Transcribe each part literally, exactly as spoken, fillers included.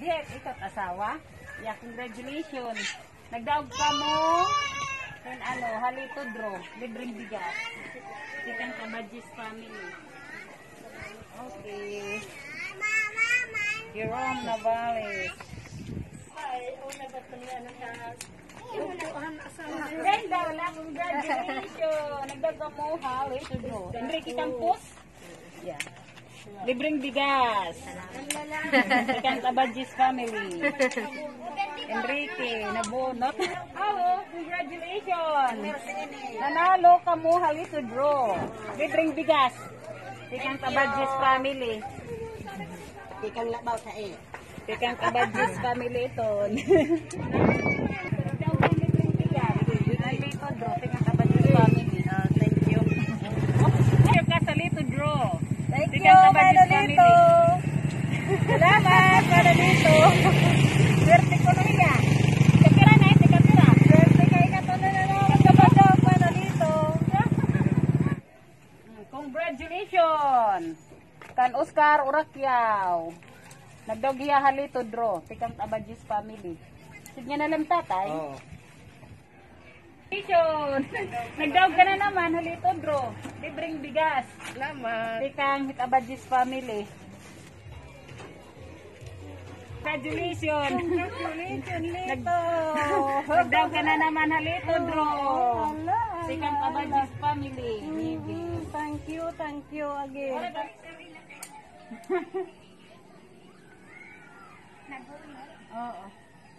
Diha, ikaw asawa? Yeah, congratulations. Nagdaog kamo hin ano, ha Little Draw, libreng bigas. Tikang Kabadjis family. Okay. Jerome Navales. Ay, una ba ito niya, ano, sa Brenda, wala, congratulations. Nagdaog kamo ha Little Draw. Enrique Campos. Yeah. Libreng bigas. Tikang Kabadjis family. Enrique, nabunot. Hello, congratulations. Nanalo kamo ha Little Draw. Libreng bigas. Tikang Kabadjis family. Tikang Labaw sa eh. Tikang Kabadjis family iton. Tikang Kabadjis family. Ah, thank you. Tikang Kabadjis family. Tikang Kabadjis family. Salamat, Manolito. Swerte ko na iya. Kapira na, ito, kapira. Swerte ka, ikaw na naman. Kapatid, Manolito. Mm, congratulations! Kan Oscar Urakiao. Nagdaog hiya ha Little Draw. Tikang Abadjis family. Sige na lang, tatay. Oo. Congratulations! Nagdaog ka na naman ha Little Draw. Libreng bigas. Salamat. Tikang Abadjis family. Congratulations! Congratulations, Lito! Nagdaog ka na naman ha Little Draw. Tikang Abadjis family. Mm, thank you, thank you again. Oo.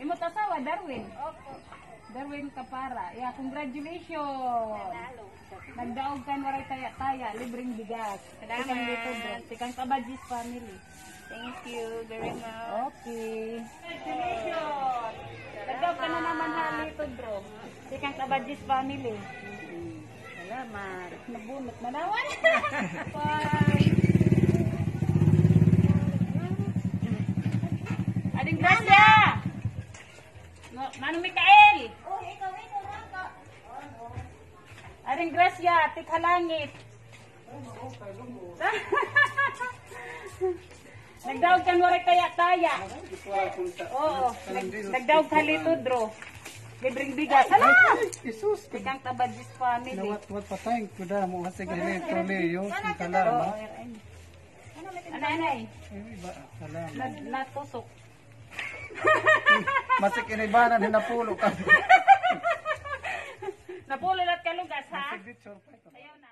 Imo asawa, Darwin? Opo. Darwin Capara. Yeah, congratulations. Nanalo. Nagdaog kan waray taya-taya, libreng bigas. Salamat. Tikang Little Draw. Tikang Abadjis family. Thank you very much. Okay. Congratulations. Nagdaog ka na naman ha Little Draw. Tikang Abadjis family. Salamat. Nabunot na naman. Bye. Ading Gracia! No, Manong Mikael! Ading Gracia, tikang langit. Nagdaog kan waray taya-taya. Oo, nag-, nagdaog ha Little Draw. Libreng bigas. Hala! Ay, Jesus. Tikang Abadjis family. Nawat-wat pa, thank you da mo kasi ganito, Leo. Salamat. Anay, anay. Ay, ba, salamat. Nat-, natusok. Masik inibanan, hinapulo ka. Napulo lahat ka lugas, ha? Masik dito, sure. Ayaw na.